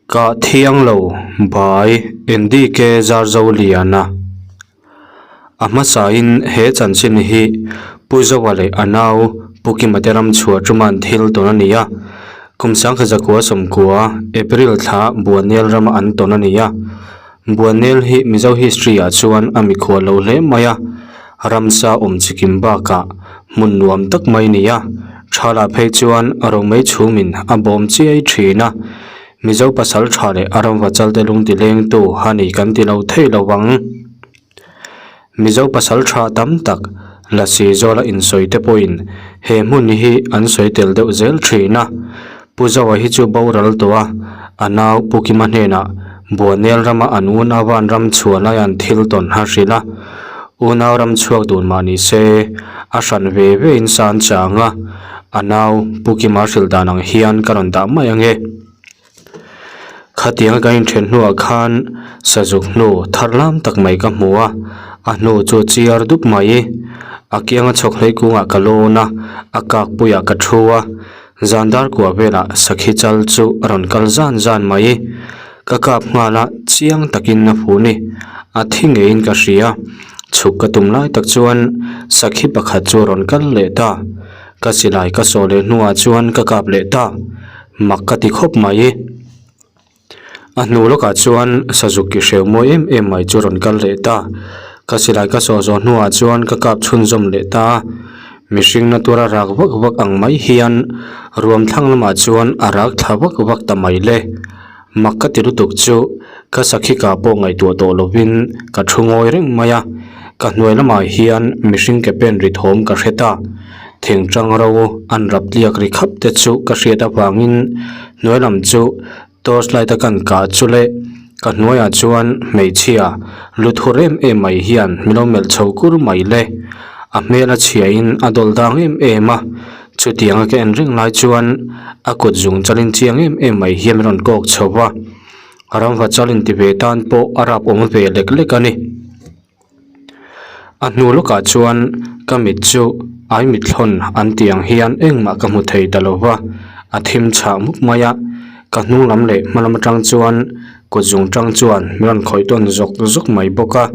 Kah thiang lo bai NDK Zarzoliana. A hmasain he chanchin hi Pu Zoa leh a nau Pu Kima te ram chhuah ṭuma'n thil tawn a ni a. Kum sangkhat zakua sawmkua April thla Buanel rama an tawn a ni a. Buanel hi Mizo history ah chuan a mikhual lo hle mai a. Ramsa awm chikim bakah hmun nuam tak mai a ni a. Thala phei chuan romei chhumin a bawm chiai thin a. Mizo pasal tha leh a ramva chalte lung ti lengtu a ni kan ti lo thei lo ang. Mizo pasal tha tam tak Lasi zawla insawi te pawhin he hmun hi an sawi tel deuh zel thin a. Pu Zoa hi chu boral tawh a, a nau Pu Kima hnenah Buanel rama an unauvan ram chhuah lai an thil tawn a hrilh a. Unau ram chhuak dun mah ni se, a hran ve ve in san chang a, a nau Pu Kima hrilh dan ang hian ka rawn dah mai ange. Khatianga kan inthen hnuah khan sazuk hnu thar lam tak mai ka hmu a, a hnu chu chiar dup mai. A kianga chhawk hlei kungah ka lawn a, a kak puiah ka thu a, Zan dar kua velah sakhi chal chu a rawn kal zan zan mai. Ka kap nghal a, chiang takin a fu ni. A thi ngeiin ka hria. Chhuk ka tum lai tak chuan sakhi pakhat chu a rawn kal leh ta. Ka silai ka sawh leh hnuah chuan ka kap leh ta. Mak ka ti khawp mai. A hnu lawkah chuan sazuk ki hreu mawi em em mai chu rawn kal leh ta. Ka silai ka sawh zawh hnuah chuan ka kap chhunzawm leh ta a. Mihring na tura rak vak vak ang mai hian ruam thlang lamah chuan a rak thla vak vak ta mai le. Mak ka ti lutuk chu ka sakhi kah pawh ngaihtuah tawh lovin ka thu ngawi reng mai a. Ka hnuai lamah hian mihring ke pen ri thawm ka hre ta. Thingtang ro an rap tliak ri khap te chu ka hriat avangin hnuai lam chu torch light a kan kah chu le ka hnuaiah chuan hmeichhia lu thur em em mai hian min lo melh chho kur mai le a hmel a chhia in a dawl dang em em a chutiang a ka en reng lai chuan a kut zung chalin chiang em em mai hian min rawn kawk chho va ramva chal inti ve tan pawh a rap awm ve lek lek a ni. A hnu lawkah chuan ka mit chu ai mit thlawn an tih ang hian engmah ka hmu thei ta lo va, a thim chhah mup mai a. Ka hnung lam leh hma lam atang chuan kut zung tang chuan min rawn khawih tawn zawk zawk mai bawk a.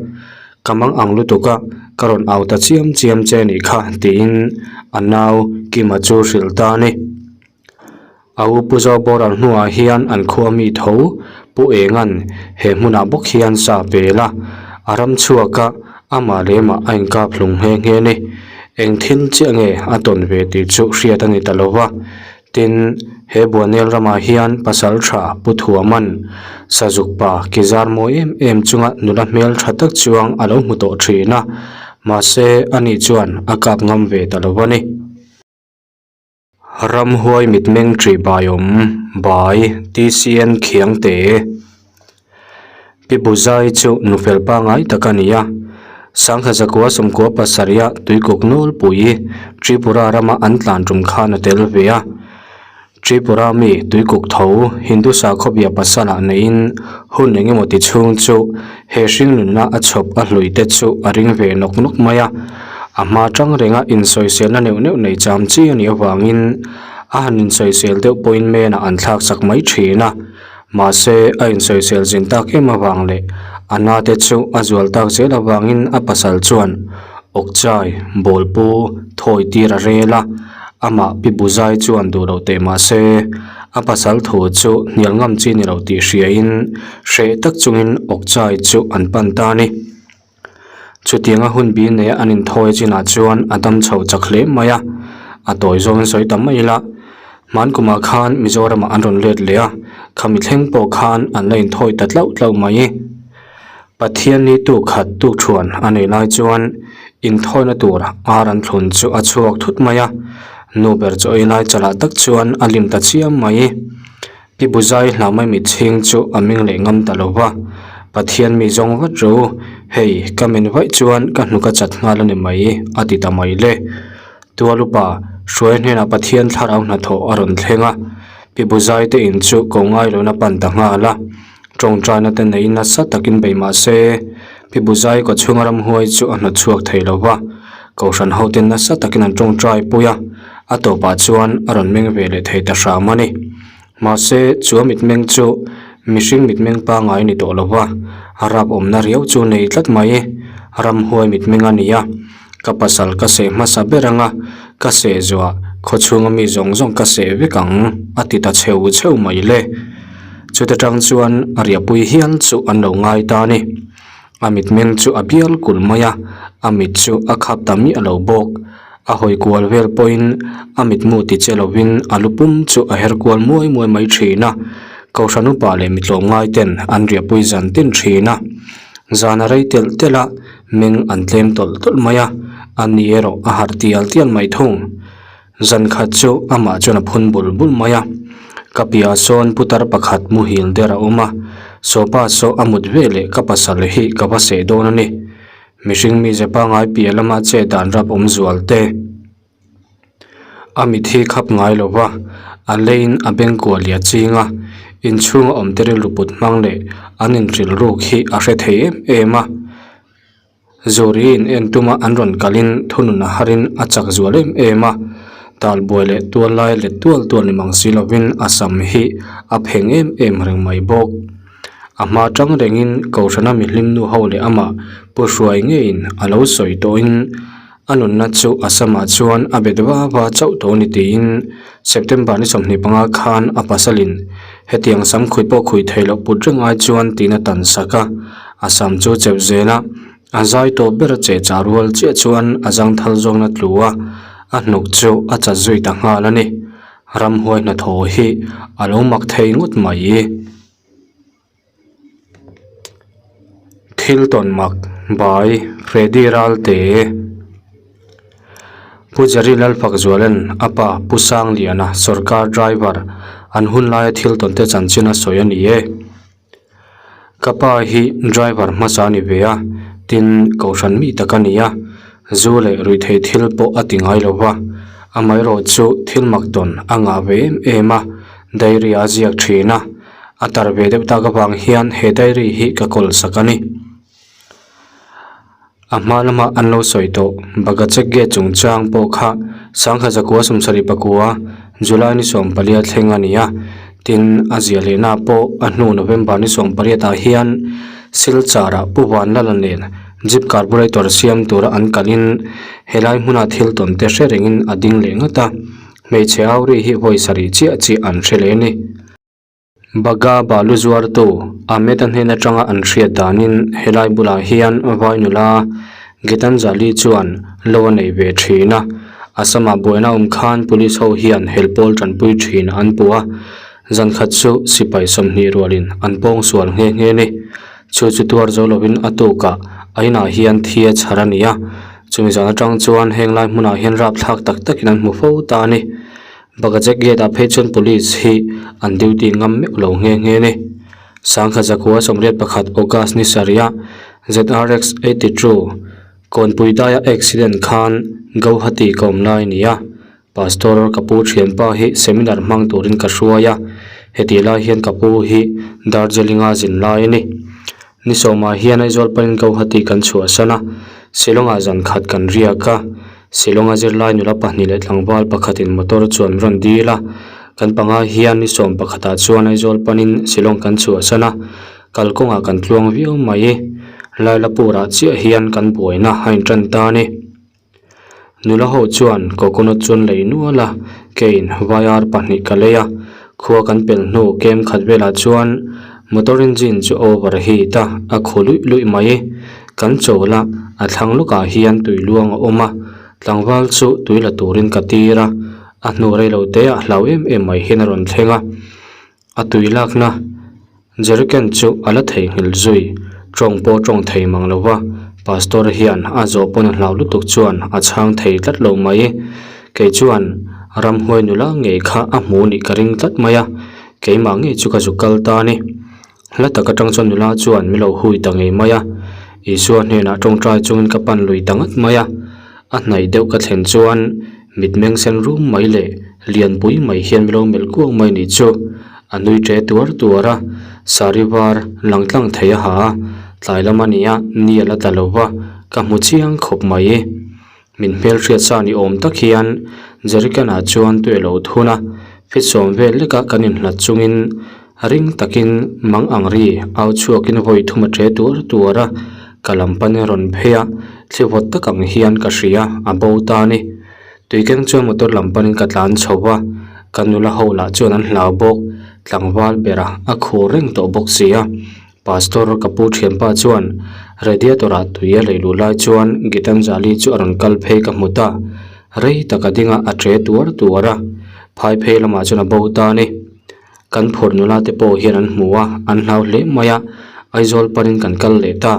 Ka mang ang lutuk a, ka rawn au ta chiam chiam che nih kha tiin a nau Kima chu hrilh ta a ni. A u Pu Zo boral hnuah hian an khua mi tho Pu Enga'n he hmunah bawk hian sa pel a, a ram chhuak a, amah leh amah a inkap hlung nghe nghe ni. Eng thil chiah nge a tawn ve tih chu hriat a ni ta lo va. Tin, he Buanel ramah hian pasal tha Pu Thuama'n Sazuk pa ki zar mawi em em chunga nula hmel tha tak chuang a lo hmu tawh thin a, mahse ani chuan a kap ngam ve ta lo a ni. Ramhuai mitmeng ṭih bai awm, bai, TCN Khiangte. Pi Buzai chu nu fel pangai tak a ni a, Sangha zakua sawmkua pasarih tuikuk nawlpui Tripura rama an tlan tum khan a tel ve a. Tripura mi tuikuk tho Hindu sakhawbia pasalah neiin hun engemaw ti chhung chu he hringnunna a chhawp a hlui te chu a ring ve nawk nawk mai a. A hma tang renga insawiselna neuh neuh nei cham chi a nih avangin a han insawisel deuh pawhin menah an thlak sak mai thin a. Mahse, a insawisel zin tak em avang leh a na te chu a zual tak zel avangin a pasal chuan awkchai, bawlpu, thawi tir a rel a, amah Pi Buzai chuan duh loh teh mahse, a pasal thu chu hnial ngam chi ni lo tih hriain hreh tak chungin awkchai chu an pan ta a ni. Chutianga hun bi neia an inthawi chinah chuan a dam chho chak hle mai a, a tawi zawngin sawi ta mai ila. Hmankumah khan Mizoramah an rawn let leh a, khami thleng pawh khan an la inthawi ta tlauh tlauh mai. Pathian ni tuk khat tuk thuan a nei lai chuan inthawina tur ar an thlun chu a chhuak thut mai a, nu ber chaw ei lai chalah tak chuan a lim ta chiam mai. Pi Buzai hla mai mitchhing chu a ming leh ngam ta lo va, Pathian mi zawng vat ro, hei ka men vaih chuan ka hnuk a chat nghal a ni mai, a ti ta mai le. Tualupa, Hruai hnenah Pathian thlarau hnathawh a rawn thleng a, Pi Buzai te in chu ko ngai lohna pan ta nghal a, tawngtaina te neiin nasa takin bei mah se, Pi Buzai kawchhunga ramhuai chu a hnawt chhuak thei lo va, Kohhran hoten nasa takin an tawngtai pui a, a tawpah chuan a rawn meng ve leh thei ta hram a ni. Mahse, chu a mitmeng chu Mihring mitmeng pangngai ni tawh lo va, rap awmna riau chu nei tlat mai. Ramhuai mitmeng a ni a, ka pasal ka seh hmasa ber ang a, ka seh zuah khawchhunga mi zawng zawng ka seh vek ang a ti ta chheu chheu mai le. Chuta tang chuan riahpui hial chu an lo ngai ta a ni. A mitmeng chu a bial kulh mai a, a mit chu a khap ta miah lo bawk. A hawi kual vel pawhin a mitmu ti che lovin a lu pum chu a her kual muai muai mai thin a. Kohhran upa leh mitlawm ngai ten an riahpui zan tin thin a. Zan a rei telh telh a, meng an tlem tawlh tawlh mai a, a ni erawh a harh tial tial mai thung. Zan khat chu amah chuan a phun bul bul mai a, ka piahah sawn putar pakhat muhil der a awm a, sawpa saw a mut ve leh ka pasal hi ka va seh dawn a ni. Mihring mize pangngai piah lama che dan rap awm zual te. A mit hi khap ngai lo va, a leiin a beng kuah liah ching a, inchhunga awm te rilru put hmang leh an inhrilh ruk hi a hre thei em em a. Zuri in en tuma an rawn kalin thunun a harin a chak zual em em a, talbuai leh tual lai let tual tual ni mang si lovin a sam hi a pheng em em reng mai bawk. A hma tang rengin Kohhrana mihlim nu ho leh amah Pu Hruai ngeiin a lo sawi tawhin a nunna chu a samah chuan a bet va va chauh tawh a ni tiin September ni 25 khan a pasalin hetiang sam khui pawh khui theih loh put reng ai chuan tiin a tan sak a, a sam chu chep zel a, a zai tawp ber a che chah rual chiah chuan a zangthal zawngna tlu a, a hnuk chu a chat zui ta nghal a ni. Ramhuai hnathawh hi a lo mak thei ngawt mai. Thil tawn mak by Freddy Ralte Pu Jerry Lalfakzuala'n a pa Pu Sangliana sorkar driver an hun laia thil tawn te chanchin a sawi a ni e. Ka pa hi driver hmasa a ni ve a, tin kohhran mi tak a ni a, zu leh ruihtheih thil pawh a ti ngai lo va, amaherawhchu thil mak tawn a ngah ve em em a, diary a ziak thin a. A tar ve deuh tak avang hian he diary hi ka kawl sak a ni. A hma lama an lo sawi tawh Bagachek gate chungchang pawh kha sangha zakua sawmsarih pakua July ni sawmpalia thleng a ni a, tin a ziah lehna pawh a hnu November ni sawmpariatah hian Silchar ah Pu Vanlala nen Jeep carburetor siam tura an kalin helai hmuna thil tawn te hre rengin a ding leh ngat a, hmeichhe auri hi vawi sarih chiah chiah an hre leh a ni. Baga balu zuartu Ahmed-a hnen atanga an hriat danin helai bulah hian vai nula Gitanjali chuan lo a nei ve thin a, Assam-ah buaina awm khan police ho hian hel pawl tanpui thin an puh a, zan khat chu sipai 20 rualin an pawng sual nghe nghe ni. Chu chu tuar zo lovin a tukah a inah hian thi a chhar a ni a, chumi zan atang chuan heng lai hmunah hian rapthlak tak takin an hmu fo ta a ni. Bagajek gate ah phei chuan police hi an duty ngam meuh lo nghe nghe a ni. Sangha zakua 81 August ni sarih ZRX 82 Kawnpui daia accident khan Gauhati ka awm lai a ni a. Pastor ka pu thianpa hi seminar hmang turin ka hruai a, hetih lai hian ka pu hi Darjeeling a zin lai a ni. Ni sawmah hian Aizawl panin Gauhati kan chhuahsan a, Shillong ah zan khat kan riak a. Shillong a zirlai nula pahnih leh tlangval pakhatin motor chuan rawn dil a, kan panga hian ni sawm pakhatah chuan Aizawl panin Shillong kan chhuahsan a, kalkawngah kan tluang viau mai. Lailapurah chiah hian kan buaina a intan ta a ni. Nula ho chuan coconut chuan lei nual a, keiin wire pahnih ka lei a, khua kan pel hnu kem khat velah chuan motor engine chu over heat a, a khu luih luih mai. Kan chawl a, a thlang lawkah hian tui luang a awm a, tlangval chu tui la turin ka tir a, a hnu rei lo te ah hlau em em mai hian a rawn thleng a, a tui lakna jerrycan chu a la theihnghilh zui, tawng pawh tawng thei mang lo va, pastor hian a zawh pawn a hlau lutuk chuan a chhang thei tlat lo mai, kei chuan ramhuai nula ngei kha a hmu nih ka ring tlat mai a, keimah ngei chu ka zuk kal ta a ni. Hla tak atang chuan nula chuan min lo hui ta ngei mai a, Isua hnenah tawngtai chungin ka pan lui ta ngat mai a, a hnaih deuh ka thlen chuan mitmeng sen rum mai leh lianpui mai hian min lo melh kuang mai nih chu a nui ṭe tuar tuar a, sari var lang tlang thei a ha a, tlai lam a nia ni a la tla lo va, ka hmu chiang khawp mai. Min hmelhriat sa ni awm tak hian jerrycan ah chuan tui a lo thun a, fit sawm vel leka kan inhlat chungin. Ring takin mang ang ri au chhuakin vawi thum a ṭe tuar tuar a, ka lam panin a rawn phei a, thli vawt tak ang hian ka hria, a bo ta a ni. Tui keng chuan motor lam panin ka tlan chho va, ka nula ho lah chuan an hlau bawk, tlangval bera a khur reng tawh bawk si a. Pastor ka pu thianpa chuan radiator ah tui a lei luh lai chuan Gitanjali chu a rawn kal phei ka hmu ta, rei tak a ding a, a ṭe tuar tuar a, phai phei lamah chuan a bo ta a ni. Kan phur nula te pawh hian an hmu a, an hlau hle mai a, Aizawl panin kan kal leh ta.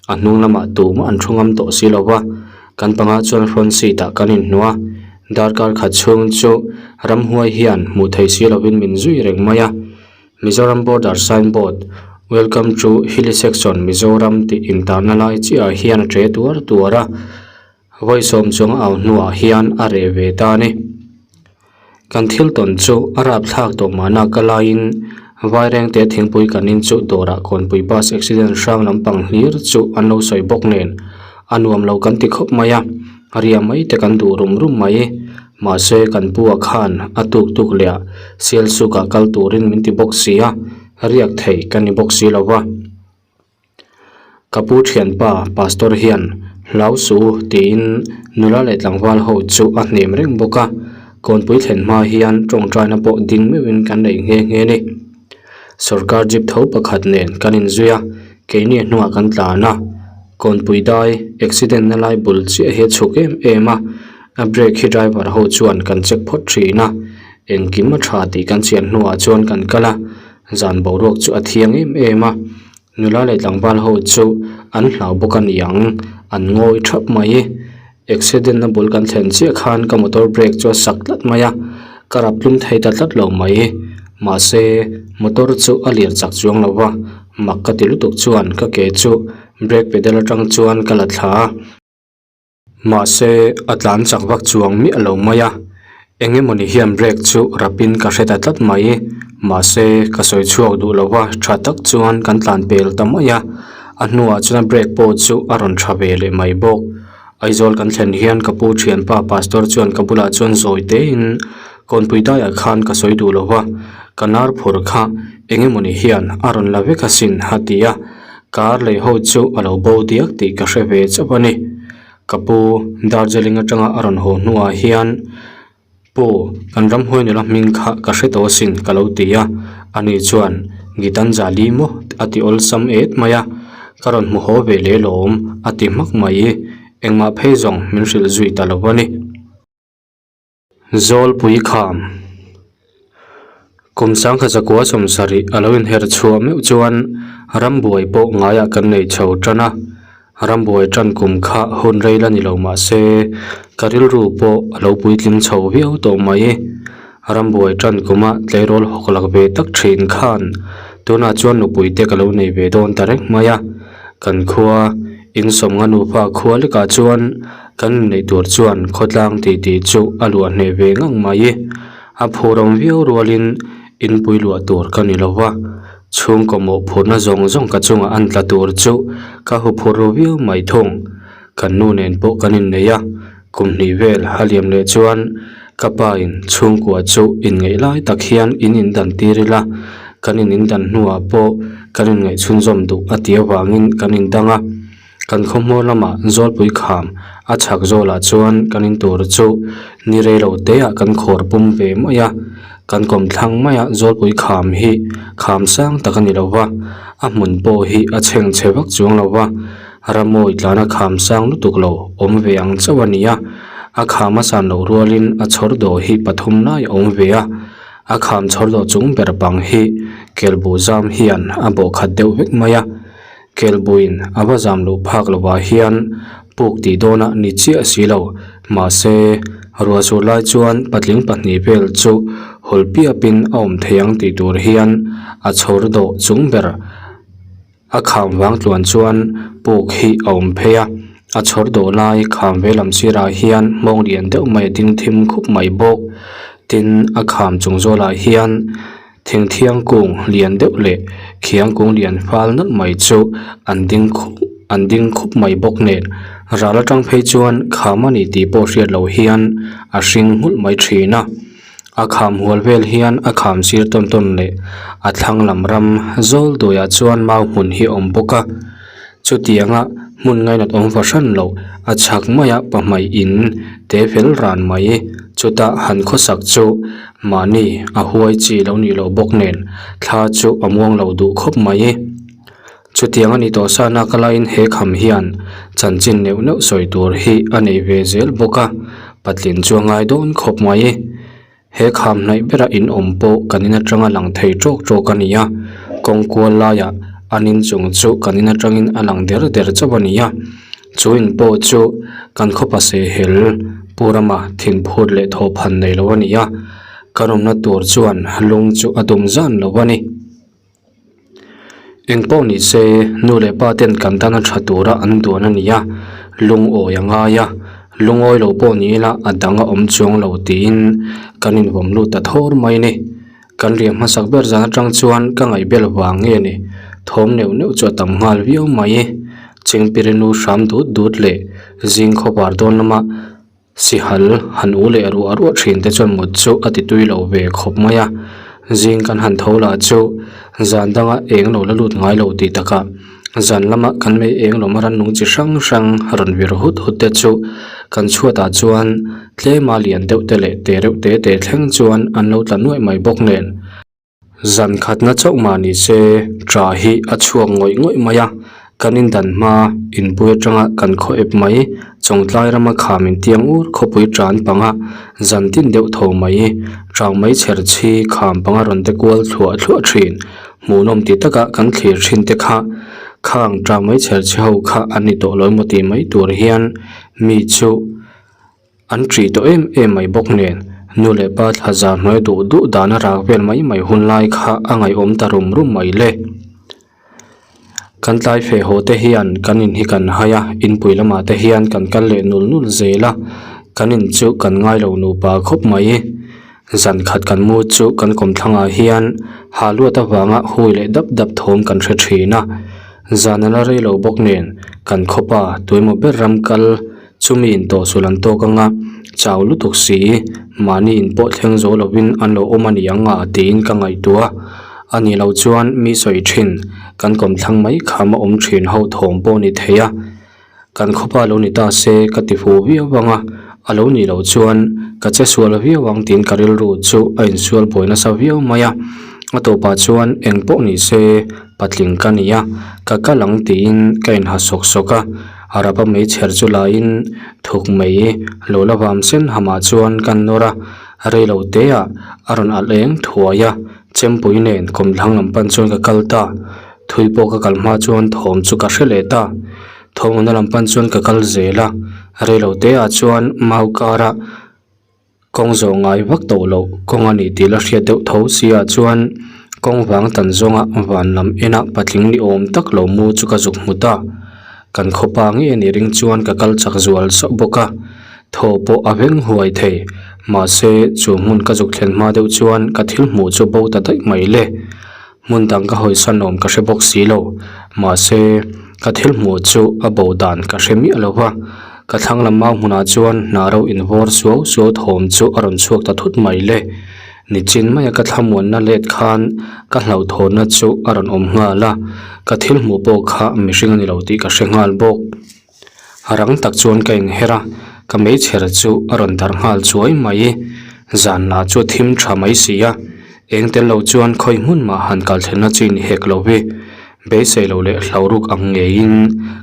A hnung lamah tumah an thu ngam tawh si lo va, kan panga chuan front seat ah kan inhnu a, darkar khat chhung chu ramhuai hian hmuh theih si lovin min zui reng mai a. Mizoram Border Sign Board, Welcome to Hilly Section Mizoram tih intarna lai chiahah hian a ṭe tuar tuar a, vawi sawm chuang a au hnuah hian a reh ve ta a ni. Kan thil tawn chu a rapthlak tawh mahna ka laiin Vairengte thingpui kan in chu dawrah Kawnpui bus accident hrang lampang hlir chu an lo sawi bawk nen a nuam lo kan ti khawp mai a, riah mai te kan duh rum rum mai. Mahse kan pu a khan a tuk tuk leh ah Sialsuk ah kal turin min ti bawk si a, riak thei ka ni bawk si lo va. Ka pu thianpa pastor hian hlau suh u tiin nula leh tlangval ho chu a hnem reng bawk a, kawnpui thlen hma hian tawngtaina pawh ding meuhin kan nei nghe nghe a ni. Sorkar jeep tho pakhat nen kan inzui a, keini hnuah kan tlan a, kawnpui dai accident na lai bul chiah hi a chhuk em em a, a brake hi driver ho chuan kan check phawt thin a, engkim a tha tih kan chian hnuah chuan kan kal a. Zan boruak chu a thiang em em a, nula leh tlangval ho chu an hlau bawk a ni ang, an ngawi thap mai. Accident na bul kan thlen chiah khan ka motor brake chu a sak tlat mai a, ka rap tlum thei ta tlat lo mai. Mahse, motor chu a lir chak chuang lo va, mak ka ti lutuk chuan ka ke chu brake pedal atang chuan ka la thla a. Mahse, a tlan chak vak chuang miah lo mai a, eng emawni hian brake chu rapin ka hre ta tlat mai. Mahse, ka sawi chhuak duh lo va, tha tak chuan kan tlan pel ta mai a, a hnuah chuan a brake pawh chu a rawn tha ve leh mai bawk. Aizawl kan thlen hian ka pu thianpa pastor chuan ka bulah chuan zawi tein Kawnpui daiah khan ka sawi duh lo va, ka nar phur kha eng emawni hian a rawn la vek asin a ti a. Kar lei ho chu a lo bo diak tih ka hre ve chauh a ni. Ka pu Darjeeling atanga a rawn haw hnuah hian Pu, kan ramhuai nula hming kha ka hre tawh asin ka lo ti a, ani chuan Gitanjali maw a ti awlsam et mai a, ka rawn hmu haw ve leh lawm a ti hmak mai. Engmah phei zawng min hrilh zui ta lo a ni. Zawlpui kham Kum sangkhat zakua sawmsarih a lo inher chhuah meuh chuan rambuai pawh ngaiah kan nei chho tan a, rambuai tan kum kha hun rei la ni lo mah se ka rilru pawh a lo puitling chho viau tawh mai. Rambuai tan kuma tleirawl hawk lak ve tak thin khan tunah chuan nupui te ka lo nei ve dawn ta reng mai a, kan khua insawmnga nupa khua lekah chuan Kan inneih tur chuan khawtlang titi chu a luah hneh ve ngang mai. A phur awm viau rualin inpui luah tur ka ni lo va, chhungkaw mawhphurhna zawng zawng ka chungah an tla tur chu ka hu phur ru viau mai thung. Kan nu nen pawh kan innei a, kum hnih vel a liam leh chuan ka pa in chhungkua chu inngeih lai tak hian in indan tir ila, kan in indan hnuah pawh kan inngaih chhunzawm duh a ti avangin kan indang a. Kan khawhmuar lamah Zawlpui kham a chhak zawlah chuan kan in tur chu ni rei lo te ah kan khawr pum ve mai a, kan kawm thlang mai a Zawlpui kham hi kham sang tak a ni lo va, a hmun pawh hi a chheng chhe vak chuang lo va, ramawi tlana kham sang lutuk lo awm ve ang chauh a ni a, a kham a san loh rualin a chhawr dawh hi pathum lai a awm ve a, a kham chhawr dawh chung ber pang hi kelbuh zam hian a bawh khat deuh vek mai a. Kelbuin a va zam loh phak lovah hian puk tih dawnah ni chiah si lo. Mahse, ruah sur lai chuan patling pahnih vel chu hawl piapin a awm thei ang tih tur hian a chhawr dawh chung ber a kham vang tluan chuan puk hi a awm phei a. A chhawr dawh lai kham ve lam sirah hian hmawng lian deuh mai a ding thim khup mai bawk. Tin, a kham chung zawlah hian. Thingthiang kung lian deuh leh khiang kung lian fal nalh mai chu an ding khup an ding khup mai bawk nen ral atang phei chuan kham a ni tih pawh hriat loh hian a hring nghulh mai thin a. A kham hual vel hian a kham sir tawn tawn leh a thlang lam ram zawl dawiah chuan mau hmun hi a awm bawk a chutianga hmun ngainat awm fahran loh a chhak maia pahmai in te fel ran mai chutah han khawsak chu mahni a huai chi lo nih loh bawk nen thla chu a muang lo duh khawp mai. Chutiang a ni tawh sa nak laiin he kham hian chanchin neuh neuh sawi tur hi a nei ve zel bawk a, patlin chu a ngai dawn khawp mai. He kham hnaih bera in awm pawh kan in atanga lang thei tawk tawk a ni a, kawng kual laiah an inchung chu kan in atangin a lang der der chauh a ni a, chu in pawh chu kan khawpa sehhel Pu Rama thinphut leh thawhphan nei lo a ni a, kan awmna tur chuan lung chu a dum zan lo a ni. Eng pawh ni se nu leh pa ten kan tana tha tura an duan a ni a, lungawi a ngai a, lungawi lo pawh ni ila a dang a awm chuang lo tiin kan invawm lut ta thawr mai a ni. Kan riah hmasak ber zan atang chuan ka ngaihbel vang nge ni, thawm neuh neuh chu a tam nghal viau mai. Chingpiri nu hram dut dut leh zing khawvar dawn lama Sihal han u leh ruah ruah thin te chuan mut chu a ti tui lo ve khawp mai a, zing kan han tho lah chu zan danga eng lo la lut ngai lo tih takah zan lama kan mei eng lawma rannung chi hrang hrang rawn vir hut hut te chu kan chhuatah chuan tlema lian deuh te leh te reuh te te thleng chuan an lo tla nuaih mai bawk nen. Zan khatna chauh mah ni se tha hi a chhuak ngawih ngawih mai a, kan indan hma inpui atanga kan khaw ep mai, Chawngtlai rama kham intiang ur khawpui tan panga zan tin deuh tho mai, chang mai chher chhi kham panga rawn te kual thluah thluah thin, hmuhnawm ti taka kan thlir thin te kha khang chang mai chher chhi ho kha an ni tawh lo emaw tih mai tur hian mi chu. An ṭih tawh em em mai bawk nen, nu leh pa thla zar hnuai duh duh dan a rak vel mai mai hun lai kha a ngaihawm ta rum rum mai le. Kan tlai feh haw te hian kan in hi kan hai a, inpui lamah te hian kan kal leh nul nul zel a, kan in chu kan ngai lo nupa khawp mai. Zan khat kan mu chu kan kawmthlangah hian ha luat avanga hui leh dap dap thawm kan hre thin a, zan a la rei lo bawk nen kan khawpa tuemaw ber ram kal Chumi in tawhsual an tawk anga chau lutuk si, mahni in pawh thleng zo lovin an lo awm a ni ang a tiin ka ngaihtuah a. A nih loh chuan mi sawi thin, kan kawmthlang mai kham a awm thin ho thawm pawh ni thei a. Kan khawpa lo ni ta se ka ti fu viau ang a, a lo nih loh chuan ka che sual viau ang tiin ka rilru chu a insual buai nasa viau mai a. A tawpah chuan eng pawh ni se patling ka ni a, ka kal ang tiin ka inha sawk sawk a. Arab a meichher chu laiin thuk mai lo la vam sen hamah chuan kan nawr a, reilo teah a rawn alh eng thuai a, chempui nen kawmthlang lam pan chuan ka kal ta, thui pawh ka kal hma chuan thawm chu ka hre leh ta, thawmhna lam pan chuan ka kal zel a, reilo teah chuan mau kara. Kawng zawh ngai vak tawh loh kawng a ni tih la hriat deuh tho si ah chuan kawng vang tan zawnga van lam enah patling ni awm tak lo mu chu ka zuk hmu ta. Kan khawpa nge ni ring chuan ka kal chak zual sawh bawk a, thaw pawh a veng huai thei. Mahse chu hmun ka zuk thlen hma deuh chuan ka thil hmuh chu bo ta daih mai le. Hmun dang ka hawisan awm ka hre bawk si lo. Mahse, ka thil hmuh chu a bo dan ka hre miah lo va. Ka thlang lam mau hmunah chuan hna ro invawr suau suau thawm chu a rawn chhuak ta thut mai le. Nichin maia ka thlamuanna let khan ka hlauhthawnna chu a rawn awm nghal a, ka thil hmuh pawh kha mihring a ni lo tih ka hre nghal bawk. Rang tak chuan ka inher a, ka meichher chu a rawn darh nghal chuai mai. Zan lah chu a thim tha mai si a, eng tel lo chuan khawi hmun mah han kal thlenna chi ni hek lo vi. Beisei lo leh hlau ruk ang ngeiin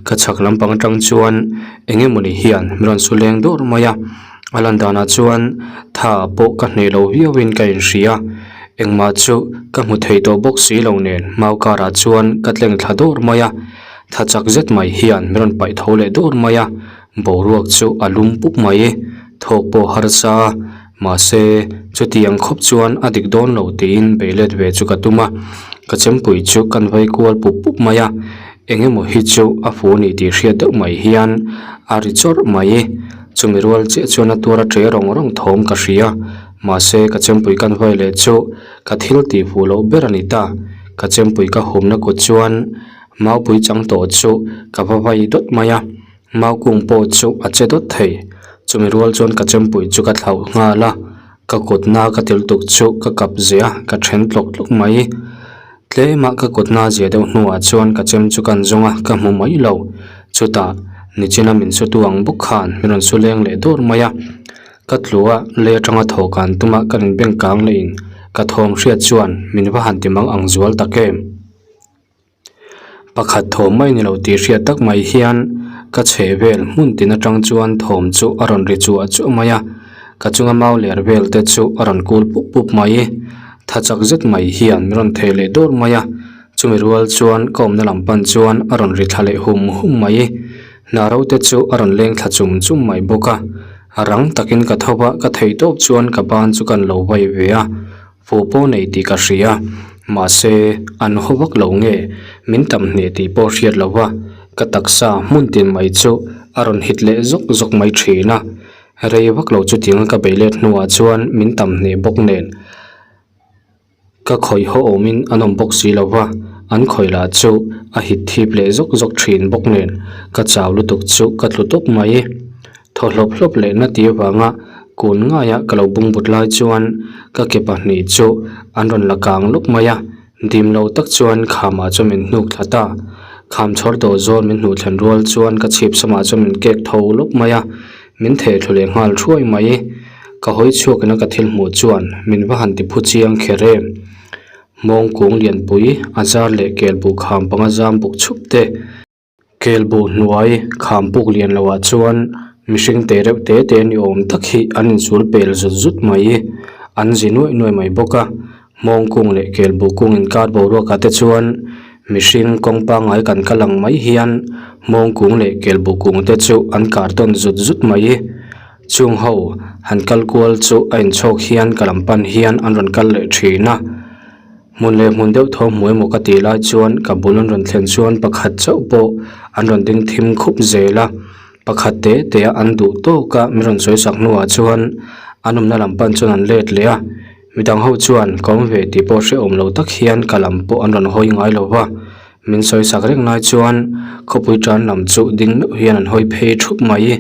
ka chhak lampang atang chuan eng emawni hian min rawn su leng dawr mai a, a lan danah chuan tha pawh ka hneh lo viauin ka inhria. Engmah chu ka hmu thei tawh bawk si lo nen mau karah chuan ka tleng thla dawr mai a. Tha chak zet mai hian min rawn paih tho leh dawr mai a, boruak chu a lum pup mai. Thawk pawh harsa a, mahse chutiang khawp chuan a dik dawn lo tiin bei let ve chu ka tum a, ka chempui chu kan vai kual pup pup mai a, eng emaw hi chu a fu a ni tih hriat deuh mai hian a ri chawrh mai. Chumi rual chiah chuan a tuar a ṭe rawng rawng thawm ka hria, mahse ka chempui kan vai leh chu ka thil tih fuh loh ber a ni ta, ka chempui ka humna kut chuan. Maupui chang tawh chu ka va vai dawt mai a, mau kung pawh chu a che dawt thei. Chumi rual chuan ka chempui chu ka thlauh nghal a. Ka kut na ka ti lutuk chu ka kap zeh a, ka then tlawk tlawk mai. Tlema ka kut na zia deuh hnuah chuan ka chem chu ka zawng a, ka hmu mai lo. Chutah, nichina min su tu ang bawk khan min rawn su leng leh dawr mai a. Ka tlu a, lei atanga thaw kan tum a, ka rawn beng kang leh in ka thawm hriat chuan min va han ti mang ang zual tak em. Pakhat thawm mai ni lo tih hriat tak mai hian ka chheh vel hmun tin atang chuan thawm chu a rawn ri chuah chuah mai a, ka chunga mau ler vel te chu a rawn kul pup pup mai. Tha chak zet mai hian min rawn theh leh dawr mai a, chumi rual chuan ka awmna lam pan chuan a rawn ri thla leh hum hum mai. Hna ro te chu a rawn leng thla chum chum mai bawk a, rang takin ka tho va, ka theih tawp chuan ka ban chu kan lo vai ve a. Fu pawh nei tih ka hria, mahse an haw vak lo nge min tam hneh tih pawh hriat lo va, ka taksa hmun tin mai chu a rawn hit leh zawk zawk mai thin a, rei vak lo chutianga ka bei let hnuah chuan min tam hneh bawk nen ka khawih haw awmin an awm bawk si lo va, an khawih lah chu a hit thip leh zawk zawk thin bawk nen ka chau lutuk chu ka tlu tawp mai. Thaw hlawp hlawp leh na ti avanga kun ngaia ka lo bungbut lai chuan ka ke pahnih chu an rawn la kang lawk mai a, dim lo tak chuan khamah chuan min hnuk thla ta. Kham chhawr dawh zawn min hnuh thlen rual chuan ka chhip samah chuan min kek tho lawk mai a, min theh thlu leh nghal thuai mai. Ka hawi chhuak ina ka thil hmuh chuan min va han ti phu chiang kher em. Hmawng kung lianpui a zar leh kel buh kham panga zam buk chhup te. Kelbuh hnuai kham puk lian loh ah chuan mihring te reuh te te ni awm tak hi an insul pel zut zut mai an zi nuaih nuaih mai bawk a hmawng kung leh kelbuh kung inkar boruak ah te chuan mihring kawng pangngai kan kal ang mai hian hmawng kung leh kelbuh kung te chu an kar tawn zut zut mai chung ho han kal kual chu a inchhawk hian ka lam pan hian an rawn kal leh thin a. Hmun leh hmun deuh tho hmu emaw ka tih lai chuan ka bul an rawn thlen chuan pakhat chauh pawh an rawn ding thim khup zel a, pakhat te te a an duh tawk a min rawn sawi sak hnuah chuan an awmna lam pan chuan an let leh a, midang ho chuan ka awm ve tih pawh hrehawm lo tak hian ka lam pawh an rawn hawi ngai lo va, min sawi sak reng lai chuan khawpui tan lam chu ding meuh hian an hawi phei thup mai,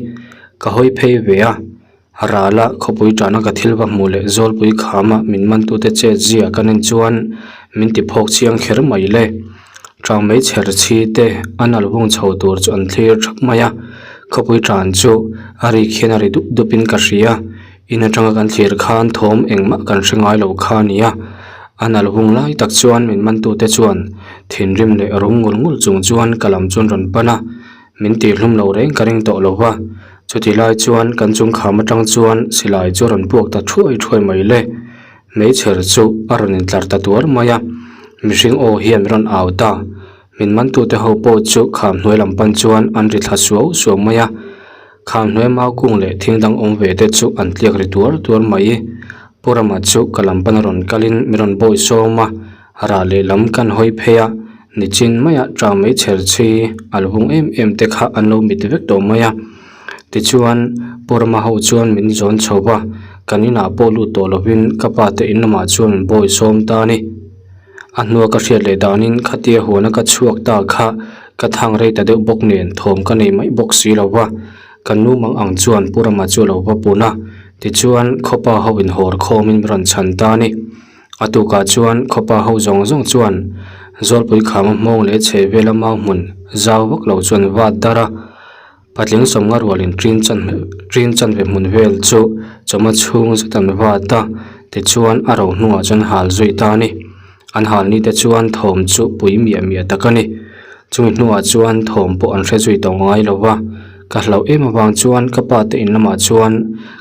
ka hawi phei ve a. Rala khawpui tana ka thil va hmuh leh zawlpui khama min mantute chet zia ka nen chuan min ti phawk chiang kher mai le. Tang mai chher chhi te a nal vung chho tur chu an thlir thap mai a, khawpui tan chu a rik hian a ri dup dup in ka hria, in atanga kan thlir khan thawm engmah kan hre ngai lo kha a ni a. A nal vung lai tak chuan min mantute chuan thinrim leh rum ngul ngul chung chuan ka lam chuan rawn pan a. Min tihhlum lo reng ka ring tawh lo va, chuti lai chuan kan chung kham atang chuan silai chu a rawn puak ta thuai thuai mai le. Hmeichher chu a rawn intlar ta tuar mai a, mihring aw hian rawn au ta. Min mantute ho pawh chu kham hnuai lam pan chuan an ri thla suau suau mai a, kham hnuai mau kung leh thing dang awm ve te chu an tliak ri tuar tuar mai. Pu Rama chu ka lam pan a rawn kalin min rawn bawi sawm a, Rah lehlam kan hawi phei a, nichin maiah tang mai chher chhi a lo hung em em te kha an lo mit vek tawh mai a. Tichuan Pu Rama ho chuan min zawn chho va, kan inah pawh lut tawh lovin ka pa te in lamah chuan min bawi sawm ta a ni. A hnua ka hriat leh danin khatia huana ka chhuak ta kha ka thang rei ta deuh bawk nen thawm ka nei mai bawk si lo va, kan nu mang ang chuan Pu Rama chu a lo va pun a, tichuan khawpa ho inhawr khawmin min rawn chhan ta a ni. A tukah chuan khawpa ho zawng zawng chuan Zawlpui khama hmawng leh chheh vela mau hmun zau vak lo chuan vat dar a, patling sawmnga rualin ṭin chan ṭin chanve hmun vel chu chawhma chhung zet an vat a, tichuan a ro hnungah chuan hal zui ta a ni. An hal ni te chuan thawm chu pui miah miah tak a ni. Chumi hnuah chuan thawm pawh an hre zui tawh ngai lo va, ka hlauh em avang chuan ka pa te in lamah chuan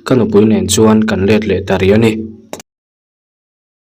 ka nupui nen chuan kan let leh ta rih a ni.